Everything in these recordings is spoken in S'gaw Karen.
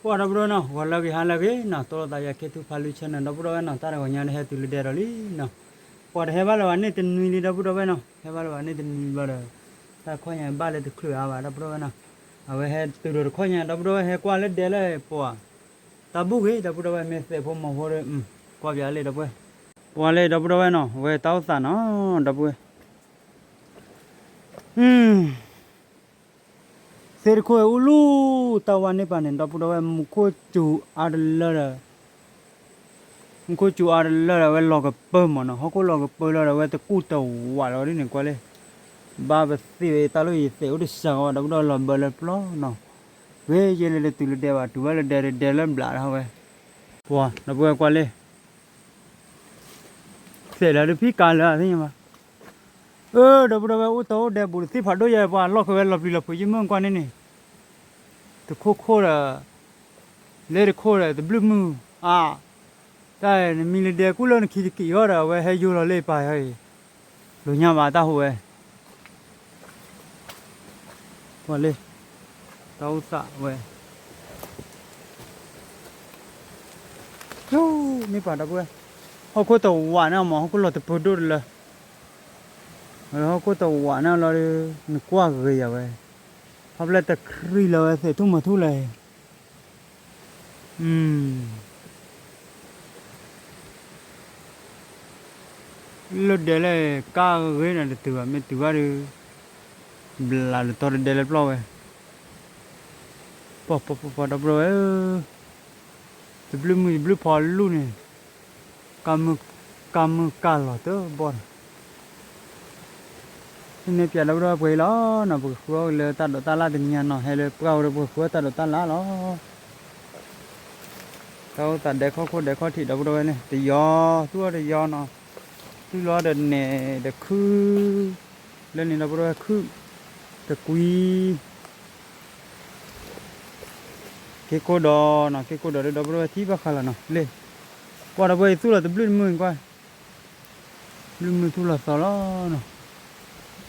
ပှၤဒီပုၢ်ဒီဝဲၢ်နီၤ ဂီၤလၢအဂ့ၤ ဟါလၢအဂ့ၤနီၤ တိၢ်လိာ်သးယၤ ခ့ထူဖးလူ channel နီၤ ဒီပုၢ်ဒီဝဲၢ်နီၤ တၢ်တဂီၤညါန့ၣ် ဟဲတုၤလၢဒဲဒီးလံနီၤ, ပှၤတဟဲဘၣ်လၢၤဘၣ်န့ၣ်တနွံလံ ဒီပုၢ်ဒီဝဲၢ်နီၤ ဟဲဘၣ်လၢၤဘၣ်န့ၣ်တနွံဘျီဒီး တၢ်တခီညါဘၣ်လၢတချုးအါဘၣ် ဒီပုၢ်ဒီဝဲၢ်နီၤ, အဝဲဟဲတုၤဒီးတခီညါ ဒီပုၢ်ဒီဝဲၢ် ဟဲကွၢ်လၢဒဲလၢပှၤ တၢ်ဘူၣ်ဂ့ၤ ဒီပုၢ်ဒီဝဲၢ် မ့ၢ်သဲးဖိမီၤဖိဒီး ကွၢ်ပၠးလံ ဒီပုၢ်ဝဲၢ်, ပှၤလၢ ဒီပုၢ်ဒီဝဲၢ်နီၤ အဝဲတၢ်အိၣ်သးနီၤ ဒီပုၢ်ဝဲၢ် သ့ၣ်တခိၣ်အူလူၤ တၢ်ဝါန့ၢ်ပာ်န့ၣ် ဒီပုၢ်ဒီဝဲၢ် မူခိၣ်စူၤအါတလၢဒီး မူခိၣ်စူၤအါတလၢဒီး အဝဲလီၤကပၢမၢ်နီၤ ဟီၣ်ခိၣ်လီၤကပၢလီၤဒီး အဝဲတကူၣ်တဝးလီၤဒ်န့ၣ် ကွၢ်လံ, ဘၣ်ပသ့ၣ်ဝဲတၢ်လီၢ်ယသဲးအိၣ်တစှၤဂီၤ ဒီပုၢ်ဒီဝဲၢ် လီၤဘၢလၢပျီနီၤ, ဂ့ၤယဲလၢတတုၤလၢဒဲဘၣ် တုၤဘၣ်လၢဒဲဒီး ဒဲလၢဘျးဒီးဝဲ, ပှၤ ဒီပုၢ်ဝဲၢ် ကွၢ်လံ သဲးလၢတဖံးကါလၢအသ့ၣ်ညါဘၣ်, အၢ ဒီပုၢ်ဒီဝဲၢ် အိၣ်တီအိၣ်ဒဲဘူးတသ့ၣ်ဖးဒိၣ်ယဲ ပှၤလီၢ်ခဲဝဲလီၤပျံၤလီၤဖုးယမုၢ်ကွၢ်န့ၣ်န့ၣ်, တခိၣ်ခိၣ်ဒီး လၢတခိၣ်ဒီး တဘျုးမုၢ်အါ, တၢ်နမံလၢဒဲကူၣ်လၢနခံတကံးအီၤဒီး အဝဲဟဲယိလီၤလၢပၢ်အံၤ, လိာ်ညါဘၣ်တၢ်ဟူးဝဲ ပှၤလၢ တၢ်အိၣ်သးဝဲ န့ၢ်ပှၤဒီပုၢ်ဝဲၢ်, ဟီၣ်ခိၣ်တဝးန့ၣ်မး ဟီၣ်ခိၣ်လီၤတပၢဒိၣ်တလၢ, ဟီၣ်ခိၣ်တဝးန့ၣ်လီၤဒီး နကွၢ်ဂ့ၤယၤဝဲ, ဖးဖျဲၣ်တခရံလီၤဝဲ သဲးထူၣ်မီၤထူၣ်လၢ လၢဒဲလၢကါဂ့ၤန့ၣ်တတုၤဘၣ် မ့ၢ်တုၤဘၣ်ဒီး ဘျးလၢတီတဒဲလၢပျီဝဲ, ပှၤပှၤပှၤပှၤဒီပုၢ်ဒီဝဲၢ်ဧၢ, တဘျုးမုၢ်တဘျုးဖီလူၢ်န့ၣ်, ကါမုၢ်ကါလီၤတဘီဒီး ဟံးန့ၢ်ပၠးဒီပုၢ်ဒီဝဲၢ်ပှဲၤအံၤလီၤနီၤ ပကဃုအီၣ်လၢတၢ်ဒိးတၢ်လၣ်တနံၤညါနီၤ ဟဲလၢပှၢ်ဝဲဒီးပကဃုအီၣ်တၢ်ဒိးတၢ်လၣ်လီၤ. တၢ်အိၣ်သးဒဲခီၣ်ခိၣ်ဒဲခီၣ်ထံးဒီပုၢ်ဒီဝဲၢ်န့ၣ် တယီၤ သူၣ်အီၣ်တယီၤနီၤ, သူၣ်လီၤဒီးနဲၣ်ဒီးခုၣ်, လၢန့ၣ်ဒီပုၢ်ဒီဝဲၢ် ခုၣ်, တကွံ က့ကိၣ်ဒီးနီၤ က့ကိၣ်ဒီးဒီပုၢ်ဒီဝဲၢ်ထံၣ်ဘၣ်ဃးလီၤနီၤ လၢ ကွၢ်ဒီပုၢ်ဝဲၢ်အံၤသူၣ်လီၤတဘျုးတမုၢ် ကွၢ်, ဘျုးမုၢ်သူၣ်လီၤသီလီၤနီၤ, ဟံးန့ၢ်ပၠးဒီ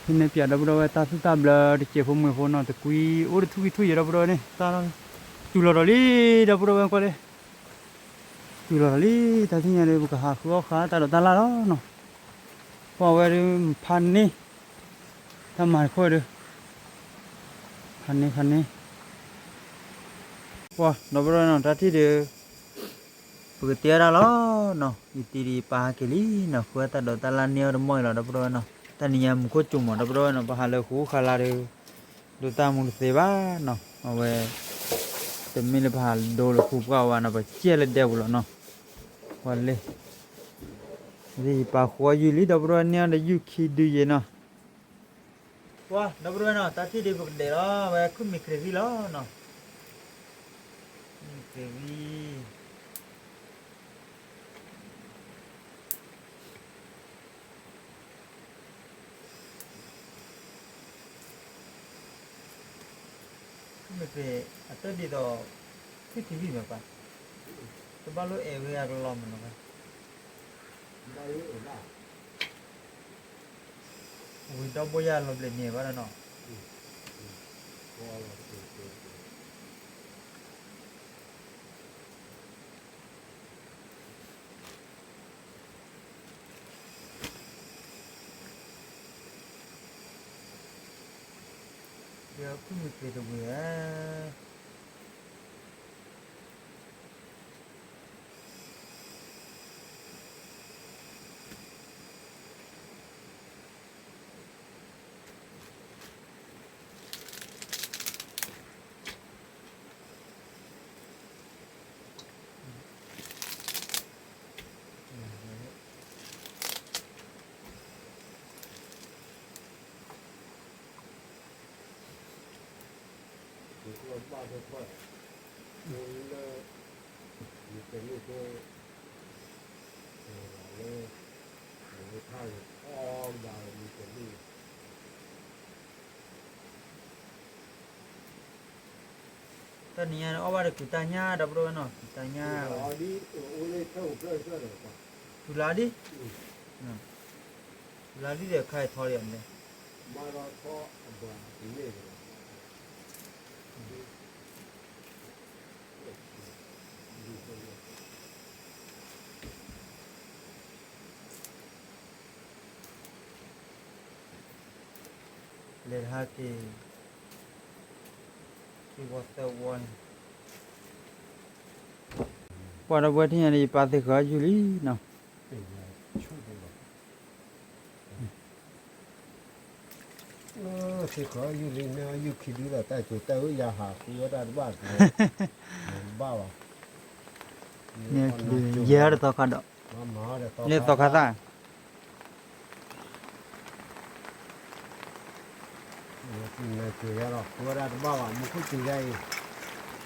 ပုၢ်ဒီဝဲၢ် တၢ်သူၣ်တၢ်ဘျၢတစဲးဖိမှဲၤဖိနီၤ တကွံ အိၣ်တထူၣ်ကံထူၣ်ယဲဒီပုၢ်ဒီဝဲၢ်န့ၣ် တၢ် တုၤလီၤဒီးလံ ဒီပုၢ်ဒီဝဲၢ်ကွၢ်လၢ တုၤလီၤဒီးလံ တၢ်သ့ၣ်ညါဒီး ပကဟးဃုအီၣ်ဃာ်တၢ်ဒိးတၢ်လၣ်လီၤနီၤ, ကွၢ်ဝဲဒီး ဖးန့ၢ် တၢ်မၤတခိၣ်ဒီး ဖးန့ၢ်ဖးန့ၢ် ပှၤဒီပုၢ်ဒီဝဲၢ်နီၤ တၢ်ထံၣ်ဒီး ပကတဲဒၣ်လီၤနီၤ ယတံၤဒံးပာ်ဟးက့ၤလံနီၤ ဃုအီၣ်တၢ်ဒိးတၢ်လၣ်န့ၢ်အီၤတမီၢ်အံၤလီၤ ဒီပုၢ်ဒီဝဲၢ်နီၤ တၢ်နံၤညါမူခိၣ်စူၤမး ဒီပုၢ်ဒီဝဲၢ်နီၤ ပဟးလၢဃိဃာ်လၢ်ဒီး ဒိးတၢ်မူတသ့ဘၣ်နီၤ အဝဲ တမ့ၢ်လၢပဟးဒိလၢဃိပှၢ်ဝဲနီၤ ပကဲလၢဒဲပူၤလီၤနီၤ ပှၤလၢ ယပာ်ဃုအီၣ်ယုၢ်လံ ဒီပုၢ်ဒီဝဲၢ်န့ၢ်အီၤဒီးယုၢ်ခံဒုယဲနီၤ ပှၤဒီပုၢ်ဒီဝဲၢ်နီၤ တၢ်ထံၣ်ဒံးပကဒဲးလီၤ အဝဲခုၣ်မံၤကြ့ၤဂံၢ်လီၤနီၤ မံၤကြ့ၤဂံၢ် ခုၣ်မံၤကြ့ၤ အတၢၢ်ဒ်သိး ခုၣ်ထံဂံၢ်မ့ၢ်ပှၤ တဘၣ်လိၣ်အဲၣ်ဝဲအကလီၤမးနီၤ ဝံၤဒီဘိယၤလီၤဘျဲၣ်န့ၣ်ဘၣ်ဒီးနီၤ ဒီးခုၣ်မံၤကြ့ၤတဝံၤဧါ တနံၤညါန့ၣ် အီၣ်ဘၣ်ဒီးကုၤတၢ်ညၣ် ဒီပုၢ်ဒီဝဲၢ်နီၤ ကုၤတၢ်ညၣ်ဝဲ ကုၤလါဒံ, ကုၤလါဒံဒီးခါအံၤထီလံမလဲၣ်, ဘၣ်ဒီးထီအဘၣ်န့ၣ် ဒ် ဟဲက့ၤ ခံဝီသၢဝီန့ၣ် ပှၤဒီပုၢ်ဝဲၢ်ထံၣ်ညါန့ၣ် ယပာ်သ့ၣ်ဃီယူၢ်လံနီၤ. သ့ၣ်ဃီယူၢ်လံန့ၣ် ယူၢ်ခံဒုဒီး တၢ်စိၤတၢ်အုၣ်ယၤဟးဃုဝဲဒၣ်တဘၣ် တဘၣ်ဘၣ်. ယဲဒ်သီခါဒီး လၢသီခါသၣ် ဟ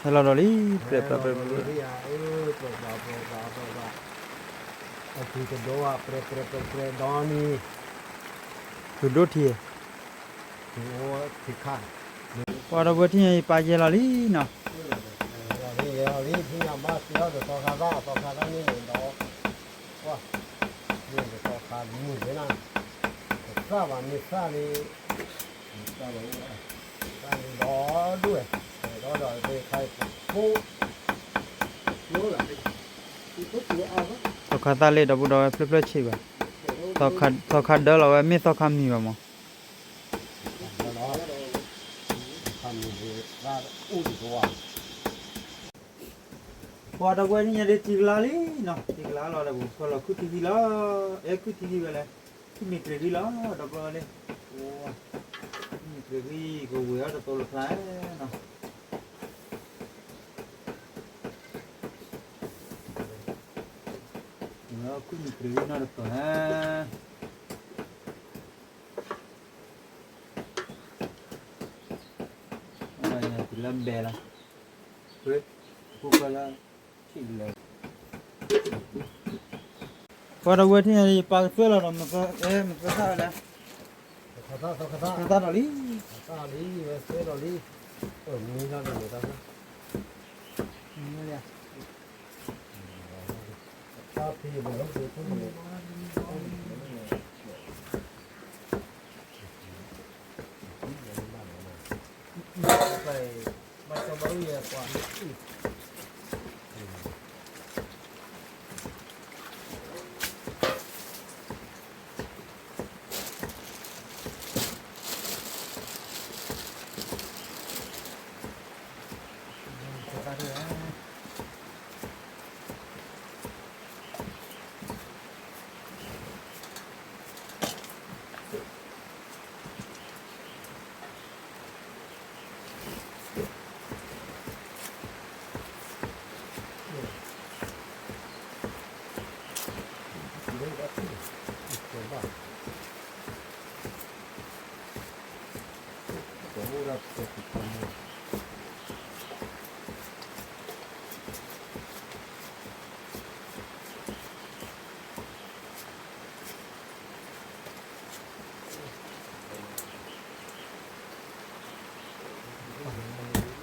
ဲလီၤဒီးလံ ပြဲးပြဲးပြဲးပြဲး အထံကဒိ ပြဲးပြဲးပြဲးပြဲးဒီနံၤ ထူဒိၣ်ထံ ပှၤဒီပုၢ်ဝဲၢ်ထံၣ်ညါ ယပာ်ယဲလီၤလံနီၤ. ယဲလီၤလံ ယဲလီၤလံ ထံၣ်ညါဘၣ်သ့အီၤဒီးသီခါသၣ် သီခါသၣ်န့ၣ်န့ၣ်ဒီး ကွၢ် မ့ၢ်သီခါမုၢ်န့ၣ်နၤ တသၣ်ဘၣ်မ့ၢ်သၣ်လံ သၣ်လံဒီဒူၣ်ဝဲ ဒီဒီးသ့ၣ်ခါအံၤ ဖိ သီခါသၣ်လ့ၣ် ဒီပုၢ်ဒီဝဲၢ်ဖျၢၣ်ဖျၢၣ်ဆံးဘၣ် သီခါဒၢလီၤဝဲ မ့ၢ်သီခါမံၤဘၣ်မး. ပှၤဒီပုၢ်ဝဲၢ်ထံၣ်ညါဒ်တံၤကလါလံနီၤ တံၤကလါလီၤဒီး ပကလီၤခုၣ်ထံဂံၢ်လီၤ အဲခုၣ်ထံဂံၢ်ဝဲလဲၣ် ခုၣ်မ့ၢ်တြဲၤဂံၢ်လီၤ ဒီပုၢ်ဝဲၢ်လံ မ့ၢ်တြဲၤဂံၢ် ကဝံၤအီၤတသိးလၢဖျါနီၤ ဝံၤအီၤခုၣ်မ့ၢ်တြဲၤဂံၢ်နီၤတသိးဧါ တုၤလၢဘဲလီၤ ပှၤဒီပုၢ်ဝဲၢ်ထံၣ်ညါ ယပာ်ကသၢလီၤဒီး မ့ၢ်သၢသၣ်ဝဲလဲၣ် သၢသၣ်ဒီးလံ သၢသၣ်လံ ဝဲသၢဒီးလံ မံလီၤဒီး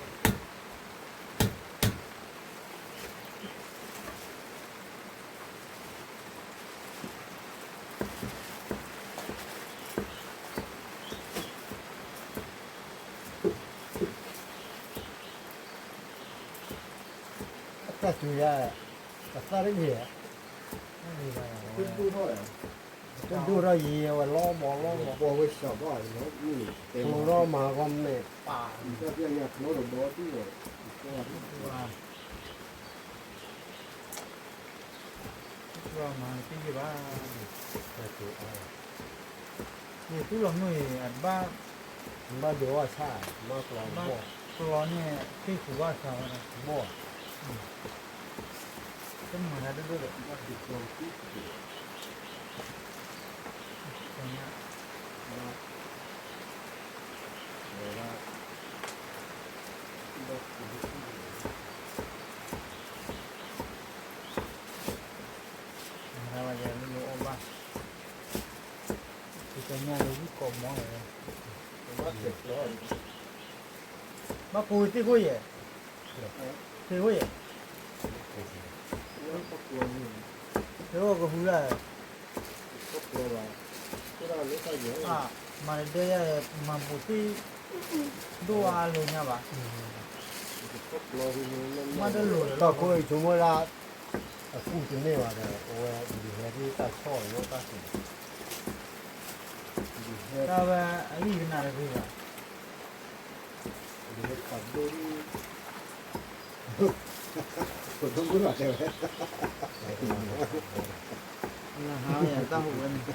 မံလီၤ တၢ်စုၤယၤ တသၣ်တဂ့ၤ တဒိၣ်ထီၣ်ယံၤ အဝဲလီၤဘီလီၤဘီ ကျိထီၣ်မၤဂီၢ်မဲာ်ပာ် မၤတသ့ဘၣ် ယသူၣ်လီၤမုၢ်အံၤ အတဘၣ် ဘၣ်ဒိးဘၣ်ဆၣ် ဘၣ်ကျီ ကျီန့ၣ် သ့ၣ်ပူၤဘၣ်ဆၣ်ဝဲဒၣ် ဘီၣ် တမၤတၢ်ဒိၣ်ဒိၣ်ဒီး မၤတၢ်ဝဲယဲလၢယအိၣ်ဘၣ် တကညါလၢယကိးမီၢ်န့ၣ် ဘၣ်ကိးဝံၤသ့ၣ်ခိၣ်ယဲၢ် သ့ၣ်ခိၣ်ယဲၢ် သ့ၣ်ခိၣ်ကဟူလၢ မၤတဒဲယဲၢ် မၤဘူးသ့ၣ် ဒိၣ်အါလၢညါဘၣ် မၤတလိၤလၢ တၢ်ခိၣ်အံၤဆိကမိၣ်ဒၣ် အကူၣ်တန့ၢ်ဘၣ်ဒီး အဝဲဒုးဟဲဒ်တၢ်ဆီၣ်လီၤတၢ်စူၤ ဒုးဟ တၢ်ဝဲအဂံၢ်ကနၣ်တဂ့ၤဘၣ်. လၢဟါယတၢ်ဟူးဝဲန့ၣ်,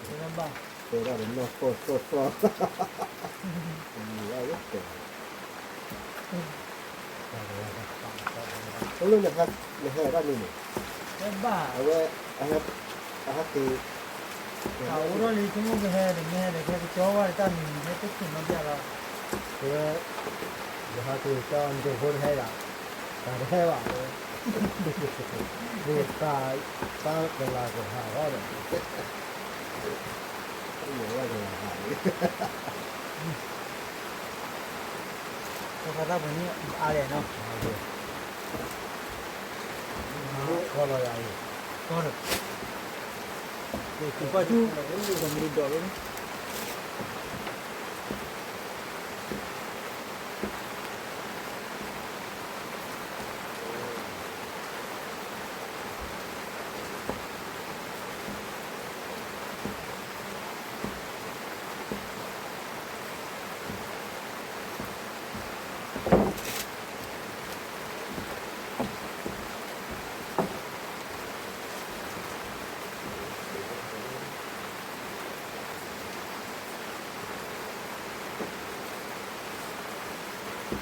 တဲဘၣ်, တဲဒၣ်ဒီးနီၢ်ကီၢ်ကီၢ်ကီၢ်, တလၢနဟဲဒၣ်န့ၣ်န့ၣ်, တဲဘၣ်, အဝဲ, အဟဲက့ၤ, အအိၣ်ထီၣ်လံ ဆိကမိၣ်ကဟဲဒီး မ့ၢ်ဟဲဒီး ကဟဲကကၠီဘၣ်တၢ်မံၤ ဟဲတဆံးနီၢ်ပျၢ်လီၤ, တဲဝဲ, ယဟးက့ၤကၠီ နဒိးဖိတဟဲယၤ, တၢ်တဟဲဘၣ်, ဒ်တၢ်, တၢ်ကလၤကဟးဂီၢ်ဒီး ကီၢ်ခါသၣ်ပှဲၤန့ၣ်အါလဲၣ်နီၤ, ကီၢ်လီၤယၤအံၤ, ကီၢ်ဒီး, ကီၢ်ဒီးမ့ၢ်ဒိးလီၤ, ပှၤဒီပုၢ်ဝဲၢ်နီၤ သ့ၣ်ညါဒီးဖၢလီၤတၢ်ဆံလၢ်လီၤနီၤ, ဖၢလီၤတၢ်ဆံလံဝဲ ပှၤဒီပုၢ်ဒီဝဲၢ် ခုၣ်မ့ၤပြဲၤဝံၤဒီး ဖီ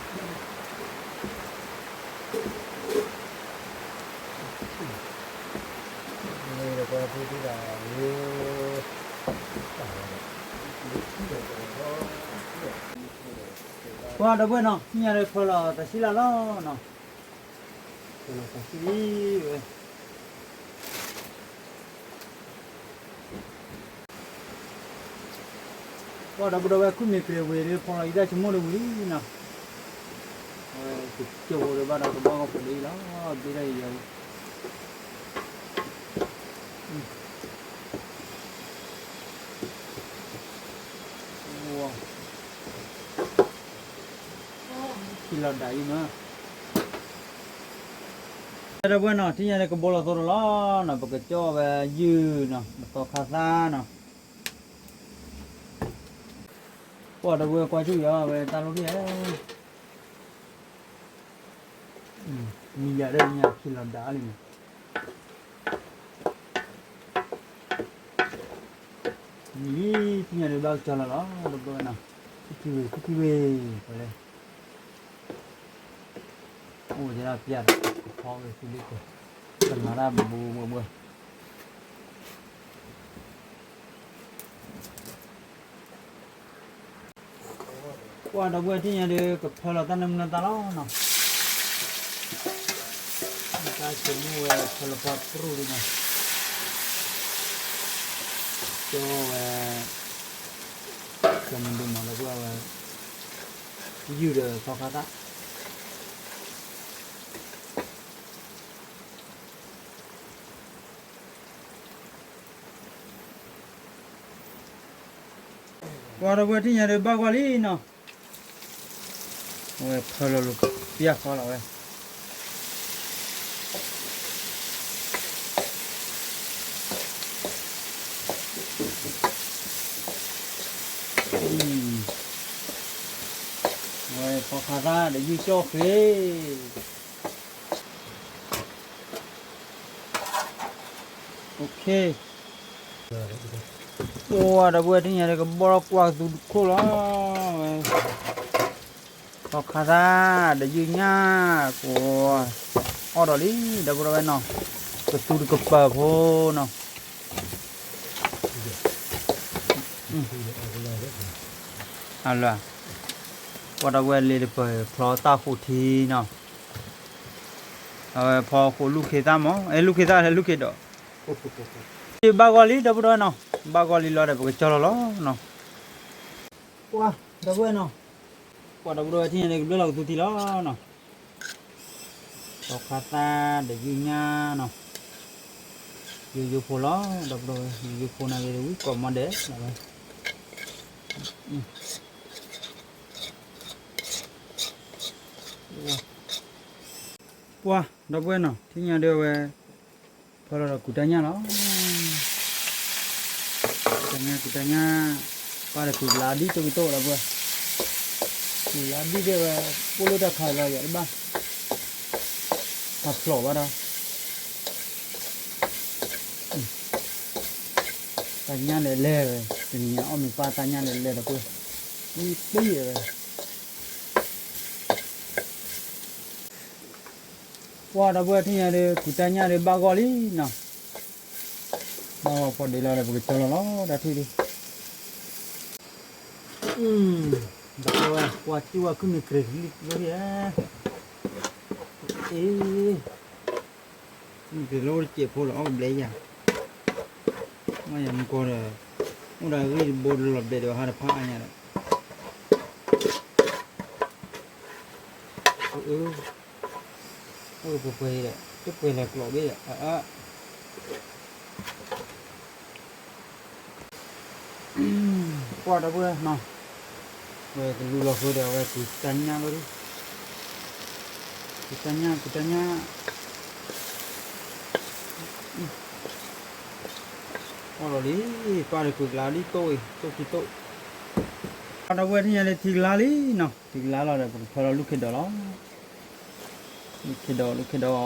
လီၤအံၤတၢ်ဆိကမိၣ်ဒီးဝံၤလံနီၤ, အဝဲကစၢၢ်ဖိဒီးဘၣ်ဒီးကဘီကီၢ်ဖိးလံလီၤ, ဘ့ၣ်ဒၣ်အံၤယၤ, ခံလီၤဒၣ်အံၤနီၤ, ဒီပုၢ်ဝဲၢ်နီၤ ထံၣ်ညါဒီးကဘီလီၤသိဒီးလီၤနီၤ, ပကကၠီဝဲယုၢ်နီၤ ပသီခါသၣ်နီၤ, ပှၤဒီပုၢ်ဝဲၢ်ကွၢ်ဆူၣ်ယၤဝဲတၢ်လိၣ်ဒ်လဲၣ်, မံၤယၤဒီးညါခံလီၤဒၣ်လံနီၤ, မံၤလံ ထံၣ်ညါဒီးဘၣ်ကကၠီလီၤလီၤ ဒီပုၢ်ဝဲၢ်နီၤ, ထံၣ်ထံၣ်ဝဲ ထံၣ်ထံၣ်ဝဲ, ပှၤလဲၣ် အိၣ်ဝဲဒၣ်ပျၢ်ဒီး ကဖီဝဲသုလၢက, ကမၤတၢ်ဘှဲဘှဲဘှဲဘှဲ, ပှၤဒီပုၢ်ဝဲၢ်ထံၣ်ညါဒီး ကဖၢလီၤတၢ်နၢမူနၢသၣ်လီၤနီၤ, တၢ်ဆိကမိၣ်ဝဲဖၢလီၤပှၢ်ပြူၢ်လံနီၤ, ကၠီဝဲ, ကၠီမုၢ်ဒိၣ်မး ဒီပုၢ်ဝဲၢ်, ယုၢ်ဒီးသီခါသၣ် ပှၤဒီပုၢ်ဝဲၢ်ထံၣ်ညါဒီးဘၣ်ကွၢ်လံနီၤ, အဝဲဖၢလီၤလိာ်ပျၢ်ဃီလီၤဝဲ, ဝဲသီခါသၣ်ဒီးယုၢ်ကၠီၣ်ဃ့ ပှၤဒီပုၢ်ဝဲၢ်ထံၣ်ညါဒီး ကဘီလီၤကွၢ်ကသူတခိၣ်လီၤ, သီခါသၣ်ဒီးယုၢ်ညၣ်ကိး, အီၣ်ဒီးလံ ဒီပုၢ်ဒီဝဲၢ်နီၤ, ကသူတကပၤဖိနီၤ, အလၢ, ပှၤဒီပုၢ်ဝဲၢ်လ့တပၢၤဖျီသၣ်ဃိးထံနီၤ, အဝဲဖီဃိးလူၢ်ခ့သၣ်မး အဲ လူၢ်ခ့သၣ်လၢလူၢ်ခ့ဒီး ဘၣ်ဂီၢ်လံ ဒီပုၢ်ဒီဝဲၢ်နီၤ, ဘၣ်ဂီၢ်လံလီၤဒီး ပကကၠီလီၤလီၤနီၤ, ပှၤဒီပုၢ်ဝဲၢ်နီၤ, ပှၤဒီပုၢ်ဒီဝဲၢ်ထံၣ်ညါန့ၣ် ကဘျၢလီၤကသူထံလီၤနီၤ, သီခါသၣ်ဒီးယုၢ်ညၣ်နီၤ, ယိယိဖိလီၤ ဒီပုၢ်ဒီဝဲၢ် ယိယိဖိနာ်က့ၤဝံၤကိးမီၤဒဲးနီၤ, ပှၤဒီပုၢ်ဝဲၢ်နီၤ ထံၣ်ညါဒ်အဝဲ ဖီလီၤဒီးကူးတၢ်ညၣ်လီၤ, တညၣ် ကတညၣ်, ပၢ်ဒီးကုၤကလါဒ်သိးကတိၢ်ဒီပုၢ်ဝဲၢ်, ကုၤကလါဒ်ဒဲဝဲ, အိၣ်လၢတၢ်ခါလီၤယၤတဘၣ်, ဟးဖျိးဘၣ်ဒီး, တၢ်ညၣ်လဲၤလဲၤဝဲ, တနံၤညါအီၣ်မ့ၤပၢ်တၢ်ညၣ်လဲၤလဲၤဒီပုၢ်ဝဲၢ်, အံၤပ့ၢ်ဝဲ ပှၢ်ဒီပုၢ်ဝဲၢ်ထံၣ်ညါဒီး ကုၤတၢ်ညၣ်ဒီးဘၣ်ဂီၢ်လံနီၤ, ဘၣ်ဂီၢ်ဖီဒ့လီၤဒီး ပကကၠီလီၤလီၤ တၢ်ထံၣ်ဒံး, ဒီပုၢ်ဝဲၢ် ကွၢ်စံၣ်ဝဲ ခုမ့ၢ်ကြ့ၤလံလီၤ, အ့ မ့ၢ်တလီၤတစဲးဖိဒီး အီၣ်ကဘျဲယၤ, မ့ၢ်ယၤမူကီဒီး, အိၣ်ဒီးဂံၢ်တဘိတလီၤဘျဲးဒီး ဟါတဖၣ်အါညါဒီး, အၢ, အိၣ်ပှဲၤပှဲၤဒီး တပှဲၤလဲၤကျိးဘ့ၣ်ဒီး, အၢ, ကွၢ်ဒီပုၢ်ဝဲၢ်နီၤ, ဝဲကလူလီၤဃုာ်ဒီး အဝဲကုၤတၢ်ညၣ်လီၤဒံး, ကုၤတၢ်ညၣ် ကုၤတၢ်ညၣ်, အီၣ်လီၤလံ, ပၢ်ဒီးကုၤကလါဒ်သိးအံၤ သိးခံသိး, ကွၢ်ဒီပုၢ်ဝဲၢ်ထံၣ်ညါလၢထံကလါလံနီၤ, ထံကလါလီၤဒီး ပကဖၢလီၤလူၢ်ခ့ဒီးလီၤ, လူၢ်ခ့ဒီး လူၢ်ခ့ဒီး, ဖီကိးလူၢ်ခ့ဒီးထံ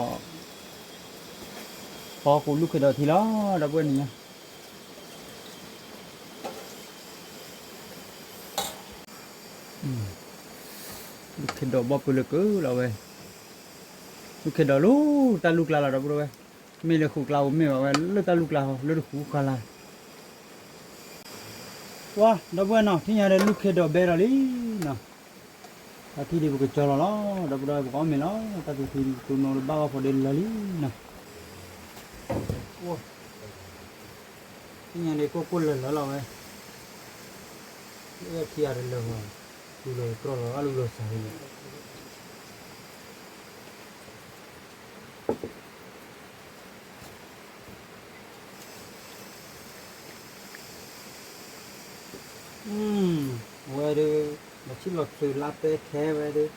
လီၤ ဒီပုၢ်ဝဲၢ်နံၤညါ လူၢ်ခ့ဒီးဘီၣ်ပၢလၢကလီၤဝဲ, လူၢ်ခ့ဒီးလၢတၢ်လူၢ်ကျါလီၤ ဒီပုၢ်ဝဲၢ်, မ့ၢ်လၢဃုာ်ကျါဧိၤမ့ၢ်ဘၣ်ဝဲ လၢတၢ်လူၢ်ကျါလီၤ လၢတဃုဃါလၢ်, ပှၢ် ဒီပုၢ်ဝဲၢ်နီၤ ထံၣ်ညါဒီးလူၢ်ခ့ဒီးဘဲဒီးလံနီၤ, တၢ်ထံၣ်ဒံးပကကၠီလီၤလီၤ ဒီပုၢ်ဝဲၢ် ပကအီၣ်မ့ၤလီၤ တၢ်သူၣ်ထံသူၣ်နိဒီးဘၣ်ဂီၢ်ဖီဒ့လၢာ်လံနီၤ ထံၣ်ညါန့ၣ်ကိၢ်ကိၢ်လၢာ်လၢာ်လီၤဝဲ, လၢထံအါတလၢာ်မး, တူၢ်လီၤတြီၢ်လီၤအါလူၤလီၤစၢ်န့ၣ်, အဝဲဒီး လီၤဆံၣ်လီၤဆၢလါတဲခဲဝဲဒီး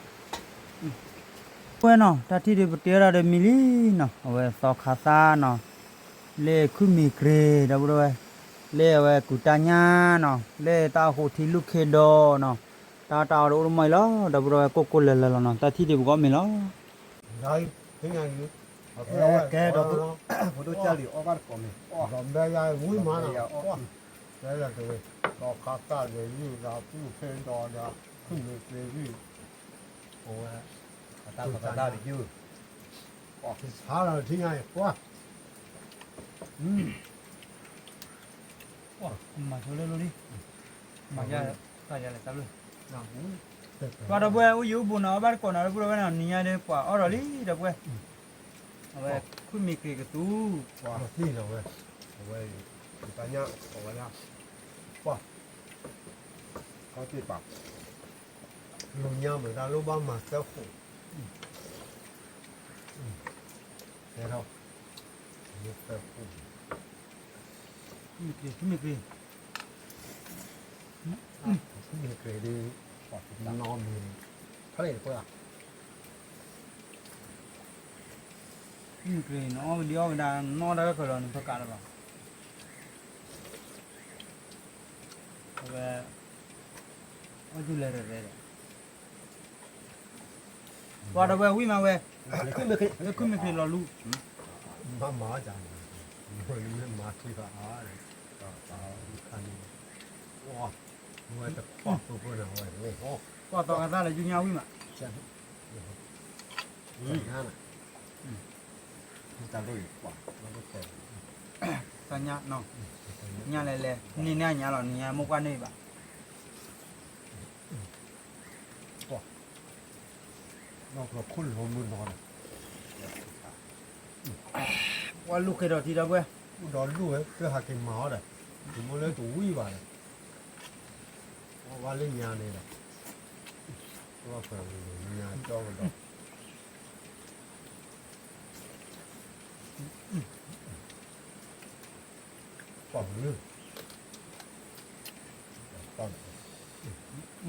ဝဲနီၤ တၢ်ထံၣ်ဒုးပတဲဒၣ်ဒီးမံၤလံနီၤ အဝဲသီခါသၣ်နီၤ လၢခုၣ်မ့ၤကြ့ၤ ဒီပုၢ်ဝဲၢ် လၢအဝဲကုၤတၢ်ညၣ်နီၤ လၢတၢ်အိၣ်ဃိထံလူၢ်ခ့ဒီးနီၤ တၢ်တၢ်အီၣ်ဒီးအိၣ်တမီၢ်အံၤလီၤ ဒီပုၢ်ဝဲၢ် ကိၢ်ကိၢ်လၢာ်လၢာ်လီၤနီၤ တၢ်ထံၣ်ဒုးပကအီၣ်မ့ၤလီၤ ကဲဒီး ဖိဒိၣ်ကၢ်လံၤအီၣ်ဘၣ်တကိးမ့ၤ ဒီးဘဲယၤဝံၤမးနီၤ သီခါသၣ်ဒီးယုၢ်ဒီး သူၣ်ခ့ဒီးဒီးခုၣ်မ့ၤကြ့ၤယုၢ် အဝဲ အတၢ်သီခါသၣ်ဒီးယုၢ် ဆါလီၤထံၣ်ညါအံၤ ကွၢ် မၤဆိလၢလိၤလံ မၤယၤ တၢ်ယၤလဲၤတၢ်ဘျုး ပှၤဒီပုၢ်ဝဲၢ် အိၣ်ယံၤအိၣ်ဘူးနီၤ အီၣ်ဘၣ်တကိးနီၤ ဒီပုၢ်ဝဲၢ်နီၤ နံၤညါဒ်ပှၤအီၣ်ဒီးလံ ဒီပုၢ်ဝဲၢ် အဝဲ ခုၣ်မ့ၤကြ့ၤကသူ ပှၤသ့ၣ်နီၤဝဲ အဝဲ တၢ်ညၣ် အဝဲဒၣ် ပှၤ ကီၢ်သ့ၣ်ပာ် လူညါမ့ၢ်တၢ်လိၣ်ဘၣ်မၤသၢခိၣ် တဲထီၣ် မ့ၢ်သၢခိၣ် မ့ၢ်ကြ့ၤ မ့ၢ်ကြ့ၤ မ့ၢ်ကြ့ၤဒ် နီၢ်မ့ၢ် ဖဲလဲၣ်တပှၢ် မ့ၢ်ကြ့ၤ နအီၣ်ကဒံအီၣ်ကဒါ နအီၣ်ဒၣ်ကၢၢ်လီၤ နဖၢကးလီၤဘၣ် အဝဲ အီၣ်ဒူလဲၤရဲၣ်ရဲၣ်ဒီး ပှၤဒီးဝဲဝံၤမးဝဲ လၢခုၣ်မ့ၢ်ကြ့ၤလီၤလူၤ မၤမၤအီၣ်ကမၤ မၤမၤထံဘၣ်အါ ခါန့ၣ် ဝဲတခွါဖိဖိန့ၣ်ဝဲ ကွၢ်သီခါသၣ်လၢယုၢ်ညါဝံၤမး တၢ်ညါနီၤ ညါလဲၤလဲၤ န့ၢ်န့ၢ်ညါလီၤ နံၤညါမိၢ်ပှၢ်န့ၢ်ဘၣ် ပှၤလူၢ်ဃ့ဒီးထံဒီပုၢ်ဝဲၢ် အိၣ်ဒီးလူၢ်ဝဲ ကဟးက့ၤမၤအီၤဒီး တမ့ၢ်လၢတဝံၣ်ဘၣ်ဒီး ဝဲလၢညါန့ၣ်ဒီး ညါကၠီကဒီး ပှၤမုၢ်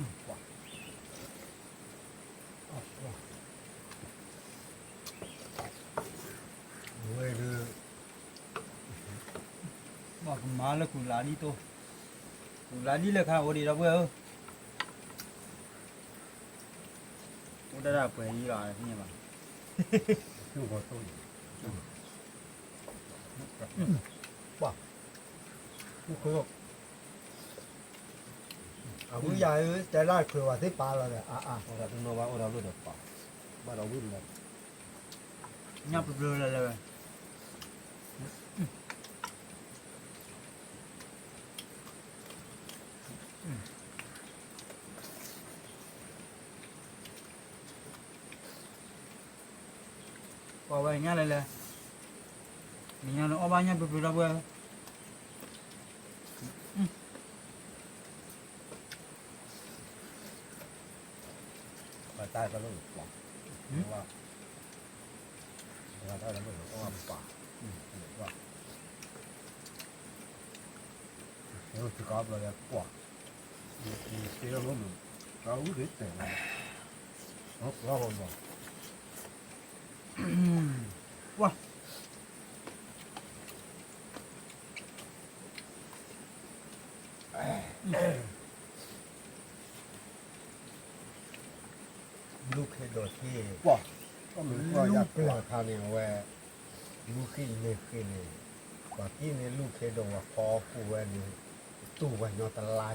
ပှၤ အဝဲဒၣ် ဘၣ်ကမၤလၢကူၤလးဒ်သိး လါဒ်လဲၣ်ခါအိၣ်ဒံးဒီပုၢ်ဝဲၢ်ဧၢ, အိၣ်ဒၣ်ဒၣ်ပှဲၤယံလီၤသ့ၣ်ညါဘၣ်, ပှၤ, အဃိယၤတဲဒၣ်ချုးဝဲသ့ၣ်ပာ်လီၤဒီး အါအါ, အိၣ်ဒီးတနီၤဘၣ်အိၣ်ဒီးလၢဒီးပာ်, ဘၣ်ဒီးဝံၣ်လၢ ညၣ်ပျၢၤပျၢၤလၢလၢဝဲ ပှၤဝဲညၣ်လဲၤလဲၤ, နညါန့ၣ်အီၣ်ဘၣ်ညၣ်ပျၢၤပျၢၤဒီပုၢ်ဝဲၢ်, ပှၤတၢ်တလိၣ်ပှၤ, ပှၤတၢ်တလိၣ်အီၣ်ဘၣ်ပှၤ, ပှၤ, ပှၤ, ပှၤ, လူၢ်ခ့ဒီးထံ, လူၢ်ပျၢၤခါန့ၣ် အဝဲ, လူၢ်ဃံၣ်န့ၣ်ဃံၣ်န့ၣ်, ပှၤကံၣ်န့ၣ်လူၢ်ခ့ဒီးဝဲဖီခိၣ်ဝဲန့ၣ်, တူၢ်ဝဲညီတလါ,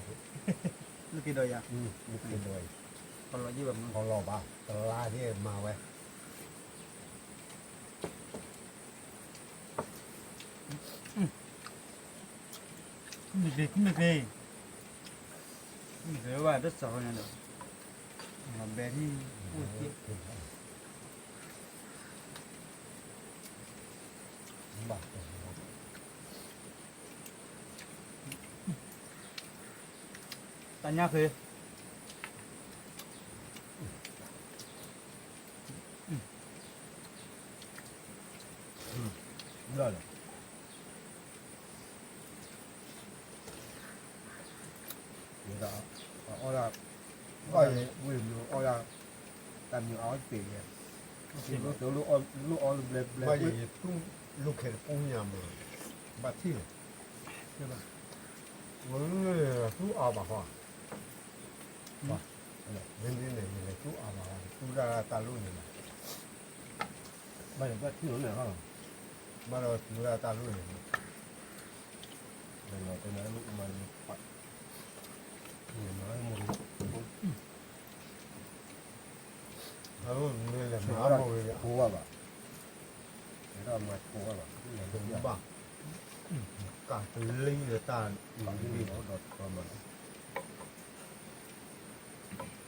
လူၢ်ခ့ဒီးယၤ, လူၢ်ခ့ဒီး, ဖီလီၤဘၣ် တလါဟ့ၣ်မၤဝဲ မ့ၢ်သ့, မ့ၢ်သ့, မ့ၢ်သ့ဘၣ်တစးဝဲန့ၣ်ဒီး, ဘဲထံ, တၢ်ညၣ်ဃ့ လၢာ်လၢာ်, အီၣ်ဒၣ်, ဘၣ်ယဲဝံၤမ့ၢ်အီၣ်ဒၣ်, တၢ်မ့ၢ်အီၣ်တ့ၢ်ယဲ, လိၣ်အီၣ်ဘျဲဘျဲ, ဘၣ်ယဲယတူၢ်လိာ်ခဲတပူၤညါမး, ဘၣ်ထံၣ်လီၤ, တူၢ်အါဘၣ်ဃီ, မ့ၢ်န့ၣ် ယလဲၤတူၢ်အါဘၣ်ဃီ တူၢ်ဒၣ်တၢ်လိၣ်န့ၣ်လီၤ, ဘၣ်ယဲဘၣ်ထံၣ်လီၤန့ၣ်, ဘၣ်ဒီးတူၢ်ဒၣ်တၢ်လိၣ်န့ၣ်လီၤ, မၤ, မၤ, မ့ၢ်လဲၤမၤဘၣ်ဝဲ, ထိဘၣ်ဘၣ်, မၤထိဘၣ်ဘၣ်, ဘၣ်, ကးတလံလၢတၢ်,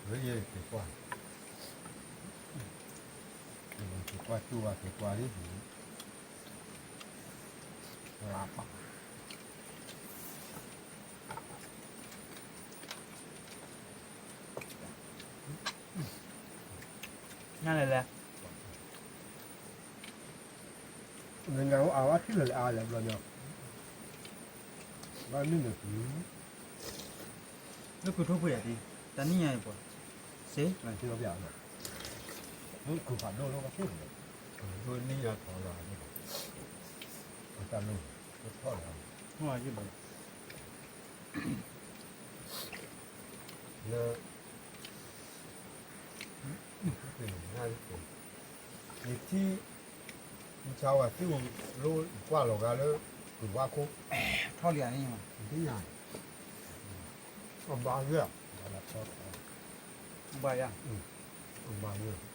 လၢယဲက့ၤကွၢ်, က့ၤကွၢ်တူၢ်ဘၣ်က့ၤကွၢ်လံ, လါပၢ် ညၣ်လဲၤလဲၤ, နညါအါဝဲထံၣ်လၢအါလဲၤဘျီညါ, ဘၣ်မ့ၢ်န့ၣ်, လၢခုးထိၣ်ဖှံၣ်အံၤ, တနံၣ်ညါအံၤပှၤ, စ့, ခုးဖးဒိၣ်လၢကထိၣ်န့ၣ်, ဒိၣ်နံၣ်ညါထီၣ်လၢ, တၢ်လိၣ်, ထီၣ်လၢ, လၢ ယထံၣ်, ယဆါဝဲသ့ၣ်လိၣ်ကွၢ်လီၤဂာ်လၢ, ကဝါခိၣ်, ထီၣ်လံန့ၣ်, အဘၣ်ယဲ, ဘၣ်ယဲ, အဘၣ်ယဲ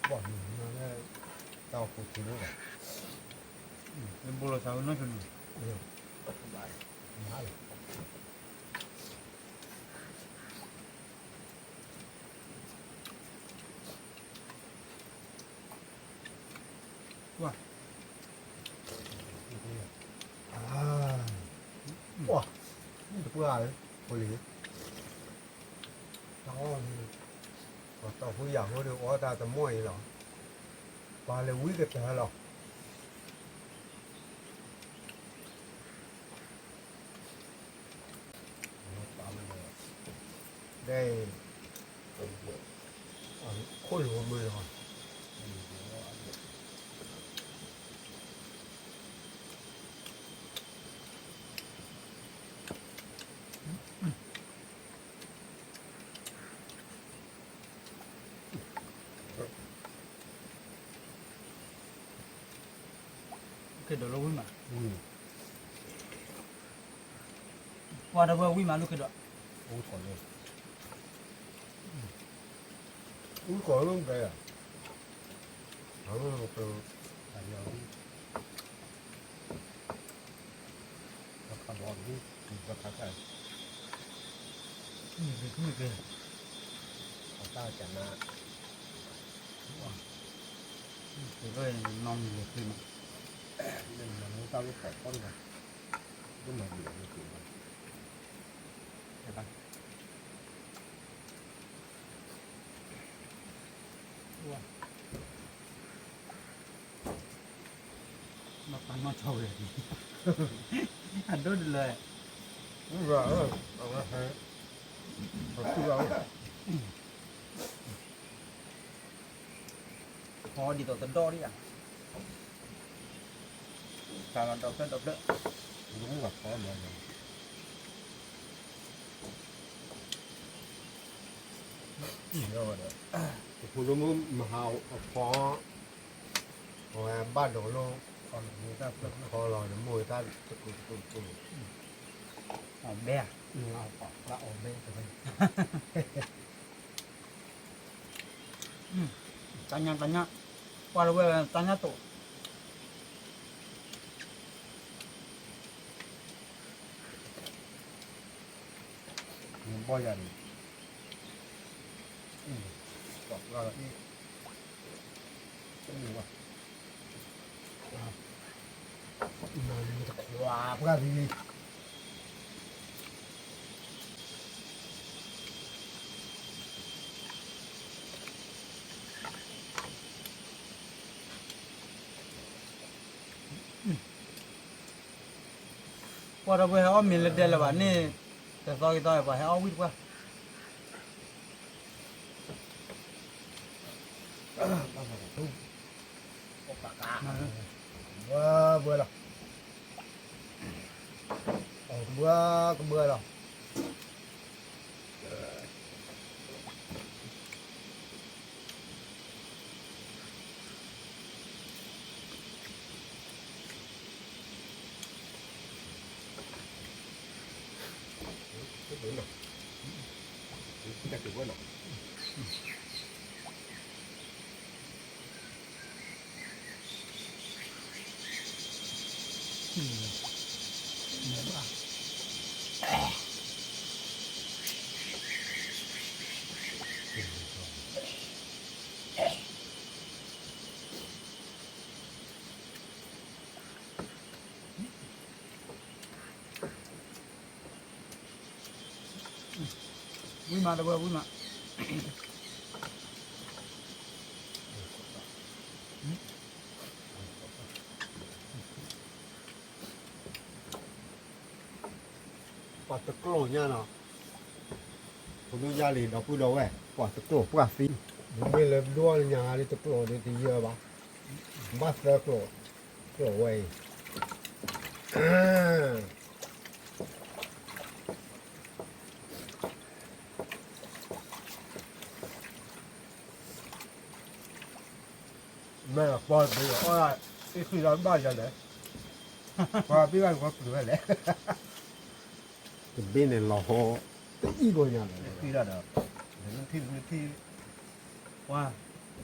ပှၤမၤလၢ တၢ်အိၣ်ဖှိၣ်ထံလိၣ်လီၤ, နဘိလီၤသးဝဲနီၢ်ဆိန့ၣ်, မၤလီၤ. ပှၤ, ပှၤ, တပှၢ်ဧၢ, ဖိလံၤ, တၢ်အီၣ်န့ၣ်, ပှၤတီၢ်ဖိယာ်ဖိဒီးအီၣ်တၢ်တမီၢ်အံၤလီၤ, ပှၤလဲၤဝံကတၢၢ်လီၤ. ဒ်အံၤ, ခိၣ် အိၣ်လီၤမ့ၢ်လီၤ ကဲဒီးလီၤဝံၣ်မး, ပှၤတဝဲဝံၣ်မးလၢကဲဒီး, ဝံၣ်ကီးလၢကဲယၤ, အဝဲကဲ မ့ၢ်ကဲ, မ့ၢ်ကဲ, အတၢ်ကနၣ်, နီၢ်မံၤလဲၤချ့မး, မ့ၢ်မၤမူတၢ်လၢပှၤဖီတဂၤ, ဒိၣ်မၤမံၤလဲၤချ့မး, ဘၣ်ပာ်နီၢ်ဆီဝဲ, အဒိၣ်တလၢ, အဝဲဟဲ, ဖီဒ်သိးတဒီၣ်ဒံးဧါ, တၢ်လီၤဒီးဖျၢၣ်ဒီးဖျၢၣ်, ယမ့ၢ်ဘၣ်ဖီမး, တဖိဒိၣ်မုၣ်မဟါအဖီ, အဝဲဘၣ်ဒိးလိၣ်, ခီလီၤဒီးမိၢ်ဝဲတၢ်တကိးတကိးတကိး, အီၣ်ဘဲ, တၢ်အီၣ်ဘဲတဝဲ, တၢ်ညၣ်တၢ်ညၣ်, ပှၤတဝဲတၢ်ညၣ်တိာ် နဘီၣ်ယၤန့ၣ်, ပှၤပှၢ်လီၤအံၤ, တခွါပှၢ်သံလံ, ပှၤဒီးပှၤဟဲအီၣ်မ့ၤလၢဒဲလၢၤဘၣ်န့ၣ်, တသီက့ၤသီပှၤဟဲအီၣ်ဝံၣ်တပှၢ်, ဘှၢဘှၢလီၤ, ဘှၢကဘှၢလီၤ. ဝံၣ်မးတဝဲဝံၣ်မး, ပှၤတကျိာ်ညါနီၤ, ဖိဒိၣ်ယါလံဒီပုၢ်ဒီဝဲၢ်, ပှၤတကျိာ်ပှၢ်သံ, မ့မ့ၢ်လၢဒိၣ်ညါလံတကျိာ်ဒီးတယၢဘၣ်, ဘၣ်သၢကျိာ်, ကျိာ်ဝဲအံၤ မ့ၢ်ပှၤတဘ့ၣ်အီၣ်ဒၣ်, အ့ၣ်ဃံလီၤဘၣ်ယၤလဲၣ်, ပှၤဘ့ၣ်ဘၣ်ပှၤပျုၤဝဲလဲၣ်, တဘ့ၣ်န့ၣ်လီၤဟိ, တအံၣ်ဘိညါလဲၣ်, အ့ၣ်ဃံလီၤဒီး, နထံၣ်နထံၣ်, ပှၤ,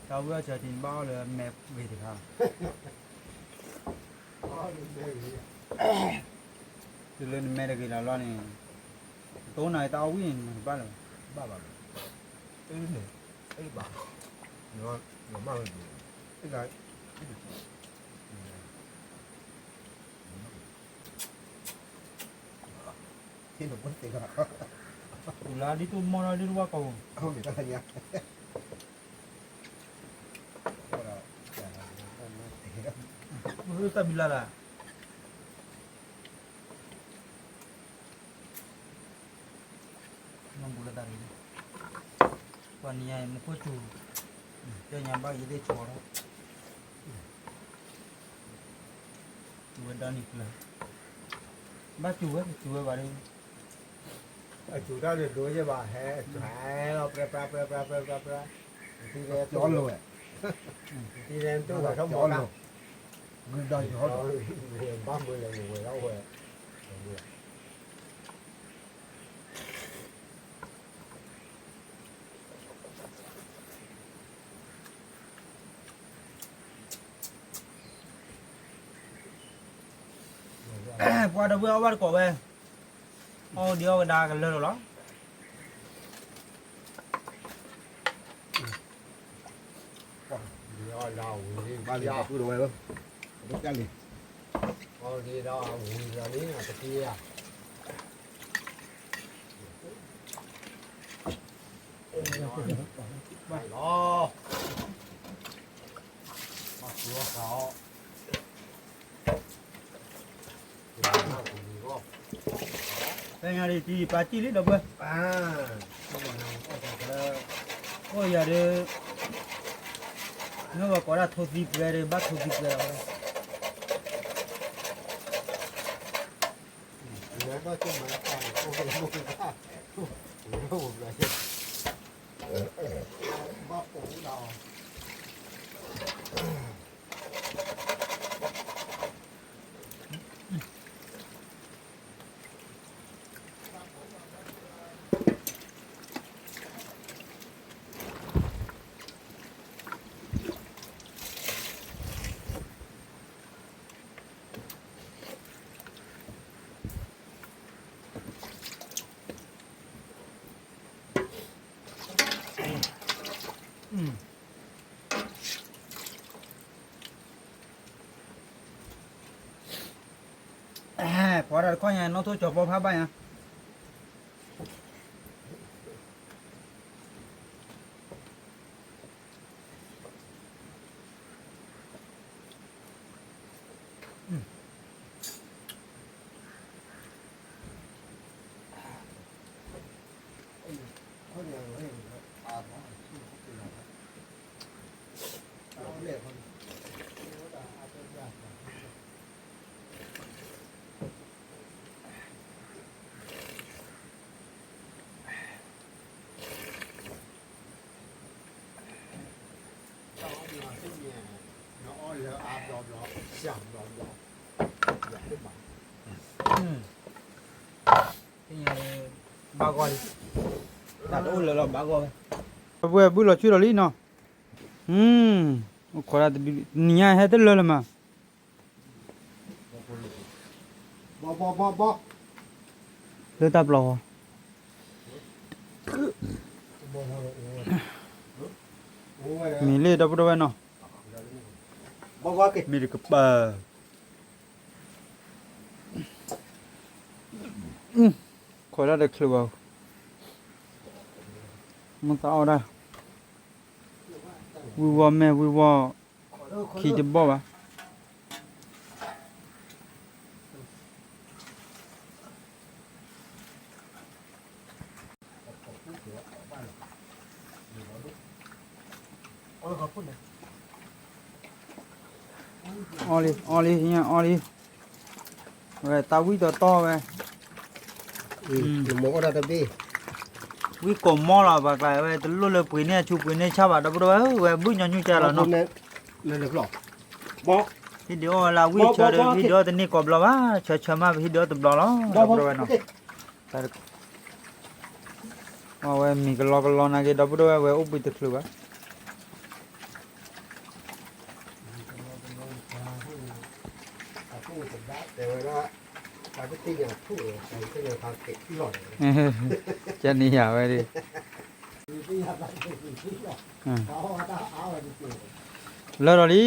တၢ်ဝံၣ်အီၣ်ဆၢထံးဘၣ်အီၣ်လၢမဲာ်ဂ့ၤတခါ, တုၤလၢနမဲာ်တဂ့ၤလီၤလီၤန့ၣ်, တိၢ်နၤတၢ်အီၣ်ဝံၣ်န့ၣ် နဘၣ်လၢၤဘၣ်, ဘၣ်ဘၣ်, အ့ၣ်န့ၣ်, အ့ၣ်ဘၣ်, နမၢ်ဝဲန့ၣ်, အ့ၣ်, ပူၤလၢဒ်သိးမီၢ်ဒီးဒ်သိးဝၣ်ကီၢ်ပူၤ, တၢ်ဘံလၢ်လၢ် မ့ၢ်ဘူးလၢတၢ်ရ့, ပှၤနံၤညါအံၤ မူခိၣ်စူၤ, ကညါဘၣ်ယသ့ၣ်ဆီထီၣ်, ဝဲဒီနံၤကျၢၤ, ဘၣ်စူၤဝဲ စူၤဝဲဘၣ်ဒီး, အစူၤတၢ်န့ၣ်ဒိယဲဘၣ် ဟဲစူၤဟဲလီၤ ပြဲပြဲပြဲပြဲပြဲပြဲပြဲ, ကၠီလိာ်ဝဲ, ကၠီလိာ်, ဂုၤဒီးယီၤဒီး, ဘၣ်မုာ်လဲၣ်န့ၣ်ဝဲဒၣ်ဝဲ ပှၤဒီပုၢ်ဝဲၢ်အီၣ်ဘၣ်တကိးဝဲ, အီၣ်ဒံးအီၣ်ကဒါကလၢာ်လီၤလီၤ. ဘၣ်လံ ပုၢ်တဝဲၢ်ဧၢ, ပကလံ, အီၣ်ဒံးဒီးဝံၤလီၤန့ၣ် ပတံၤဧါ, ဘၣ်လီၤ, ဘၣ်ဃုအီၣ်ဃုအီၣ် ဖဲညါဒ်တံၤပာ်စံၣ်လံဒီပုၢ်ဝဲၢ်, အိၣ်ယၤဒီး, မ့ၢ်ဝဲကိးဒၣ်ထိသံပှဲၤဒီး ဘၣ်ထိသံပှဲၤလီၤဝဲ, ဘၣ်ပိာ်, ပှၤတၢ်တခီညါ နီၢ်ထိၣ်ကၠီၤပီဖးဘၣ်ညါ ဘၣ်ဂီၢ်လံ, တၢ်တအိၣ်လၢၤလီၤ ဘၣ်ဂီၢ်ဝဲ, အဝဲဘုလီၤဆူလီၤလံနီၤ, အိၣ်ခိးဒၣ်တဒု, နံၤညါဟဲတလၢလၢၤမး လၢတၢ်ပျီၢ်ဃီ, မ့ၢ်လၢဒီပုၢ်ဒီဝဲၢ်နီၤ, မ့ၢ်တကပၤ, ခိးဒၣ်တချုးဘၣ်, မ့ၢ်သးအီၣ်ဒၣ်, ဝံၤဝီၤမဲာ်ဝံၤဝီၤ, ခံတဘီၣ်ဘၣ်. အီၣ်လံ အီၣ်လံ အီၣ်လံ, ဝဲတၢ်ဝံၣ်တီတီဝဲ, ဝံၣ်ကိးမီၢ်လီၤ ပှၤကျါဝဲ တလိၣ်လၢပှ့ၤန့ၢ်အဆူပှ့ၤန့ၢ်ဆၣ်ဘၣ် ဒီပုၢ်ဒီဝဲၢ်ဧၢ, ဝဲဘုၣ်ညီနုၢ်ကလီၤနီၤ, ဟ့ၣ်ဒုးအီၣ်ဝဲလၢဝံၣ်ဆၢဒီး ဟ့ၣ်ဒုးအီၣ်တန့ၢ်ကိးဘျီဘၣ်, ဆၢဆၢမး ပဟ့ၣ်ဒုးအီၣ်တဘျီလီၤ ဒီပုၢ်ဒီဝဲၢ်နီၤ. အဝဲမံၤကလီကလီနာ်က့ ဒီပုၢ်ဒီဝဲၢ် ဝဲအိၣ်ဘှံးတချုးဘၣ်. ကန့ၢ်ယၤဝဲဒၣ်, လၢာ်ဒီးလ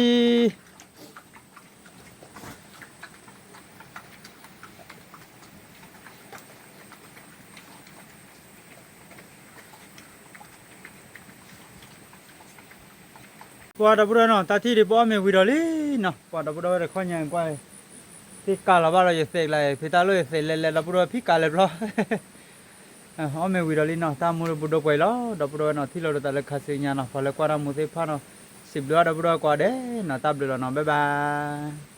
ံ. ပှၤဒီပုၢ်ဒီဝဲၢ်နီၤ တၢ်ထံၣ်ဒံးပအီၣ်မ့ၤဝံၤဒီးလံနီၤ, ပှၤဒီပုၢ်ဒီဝဲၢ်တခီညါကွၢ်, သ့ၣ်ကးလီၤဘၣ်ဒီးယသဲးကျါ, ဖဲတၢ်လိၣ်ယသဲးလဲၤလဲၤ ဒီပုၢ်ဒီဝဲၢ် ဖံးကးလဲၤဘျီ. အီၣ်မ့ၤဝံၤဒီးလံနီၤ, တၢ်မူဒီးပူၤဒိၣ်ပှဲၤအံၤလီၤ. ဒီပုၢ်ဒီဝဲၢ်နီၤ, ထံၣ်လိာ်ဒီးသးလၢခါဆူညါနီၤ, ပှၤလၢကွၢ်တၢ်မူသ့ၣ်တဖၣ်နီၤ, စံးဘျုးအါဒီပုၢ်ဒီဝဲၢ်ကိးဂၤဒဲးနီၤ, တၢ်ဘျုးလီၤနီၤ, bye bye.